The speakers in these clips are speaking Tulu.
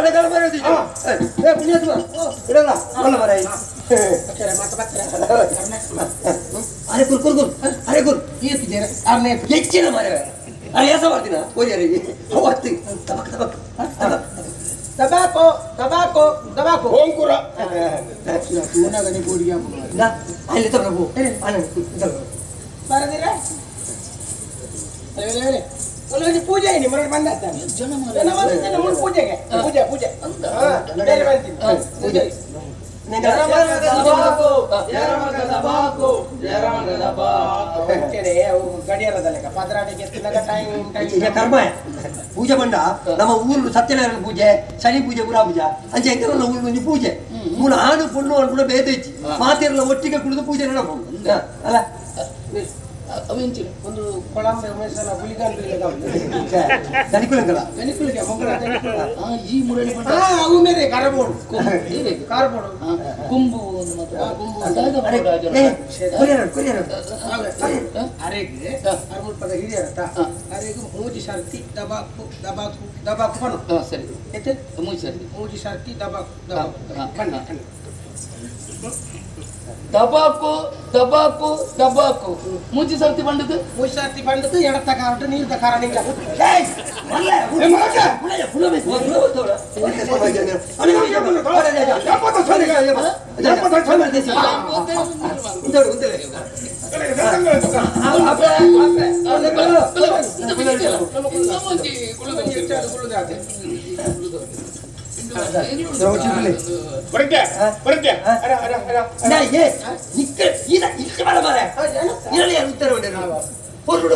ತಡೆಗಳ ಮರೆ ಏ ಪುಣ್ಯಾತ್ಮ ಇಡಲ್ಲ ಅಲ್ಲ ಮರೆ ಅರೆ ಕುರ್ ಕುರ್ ಕುರ್ ಅರೆ ಕುರ್ ಏತಿದ್ದೇನೆ ಅರ್ನೆ ಹೆಚ್ಚಿನ ಮರೆ ಅರೆ ಯಾಸ ಮಾಡ್ತೀನ ಓದಿ ಅವತ್ತು ತಬಕ್ ತಬಕ್ ತಬಕ್ ತಬಾಕೋ ತಬಾಕೋ ತಬಾಕೋ ಓಂಕುರ ತೂನಗನೆ ಗೋಡಿಗೆ ನಾ ಅಲ್ಲಿ ತಬಕು ಅಲ್ಲ ಬರದಿರ ಅಲೆ ಅಲೆ ಒಂದು ಪೂಜೆ ಇನಿ ಮರ ಬಂದಾತ ಜನ ಜನ ಮುನ್ ಪೂಜೆಗೆ ಪೂಜೆ ಪೂಜೆ ಬೇರೆ ಬಂತೀನಿ ಪೂಜೆ ಕರ್ಮ ಪೂಜೆ ಬಂಡ ನಮ್ಮ ಊರು ಸತ್ಯನಾರಾಯಣ ಪೂಜೆ ಶನಿ ಪೂಜೆ ಪುರಾ ಪೂಜೆ ಅಂಚೆ ಎಂಕೆಲ್ಲ ಊರು ಒಂಜಿ ಪೂಜೆ ಮೂಲ ಆನು ಪೊಣ್ಣು ಅನ್ಕೊಂಡು ಭೇದ ಇಚ್ಚಿ ಮಾತೆಲ್ಲ ಒಟ್ಟಿಗೆ ಕುಡಿದು ಪೂಜೆ ನಡಪು ಅಲ್ಲ ಒಂದು ಕೊಳಂಬೆ ಉಮೇಶನ ಹುಲಿಗಾನ್ ದನಿಕುಲಂಗಲ ದನಿಕುಲಗೆ ಮೊಂಗಳ ದನಿಕುಲ ಈ ಮುರಳಿ ಆ ಅವು ಮೇರೆ ಕರಬೋಡು ಕಾರ್ಬೋಡು ಕೊಂಬು ಒಂದು ಮಾತ್ರ ಕೊಂಬು ಕೊರಿಯರ್ ಕೊರಿಯರ್ ಅರೆಗೆ ಅರಮುಲ್ ಪದ ಹಿರಿಯರತ ಅರೆಗೆ ಮೂಜಿ ಸರ್ತಿ ದಬಾಕು ದಬಾಕು ದಬಾಕು ಪನು ಸರಿ ಎತ್ತೆ ಮೂಜಿ ಸರ್ತಿ ಮೂಜಿ ಸರ್ತಿ ದಬಾಕು ದಬಾಕು ಬಣ್ಣ ದಬಾಕು ದಬಾಕು ದಬಾಕು ಮೂಜಿ ಸರ್ತಿ ಬಂಡದು ಮೂಜಿ ಸರ್ತಿ ಬಂಡದು ಎಡತ್ತ ಕಾರಟ ನೀರ್ದ ಕಾರಣ ನಿಂಗ ಏಯ್ ಮಲ್ಲ ಪುಲ್ಲ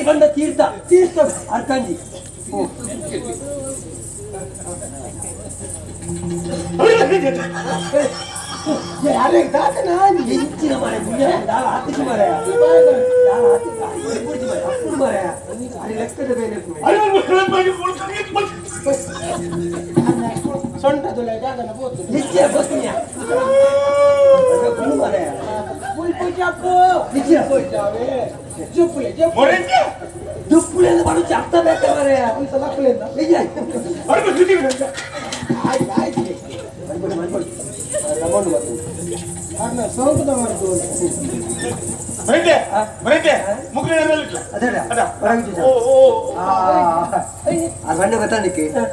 ಪುಲ್ಲ ತೀರ್ಥ ತೀರ್ಥ ಅರ್ಕಂಜಿ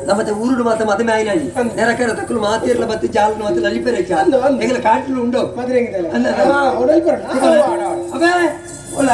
ನಮ್ಮ ಊರುಡು ಮಾತ್ರ ಮದುವೆ ಆಯ್ನಾಳಿ ನೆರಕರ ತಕ್ಕಲು ಮಾತಿರ್ಲ ಮತ್ತೆ ಜಾಲು ಮತ್ತೆ ಲಲಿಪೆರೆ ಕಾಟ್ಲು ಉಂಡು ಅಲ್ಲ.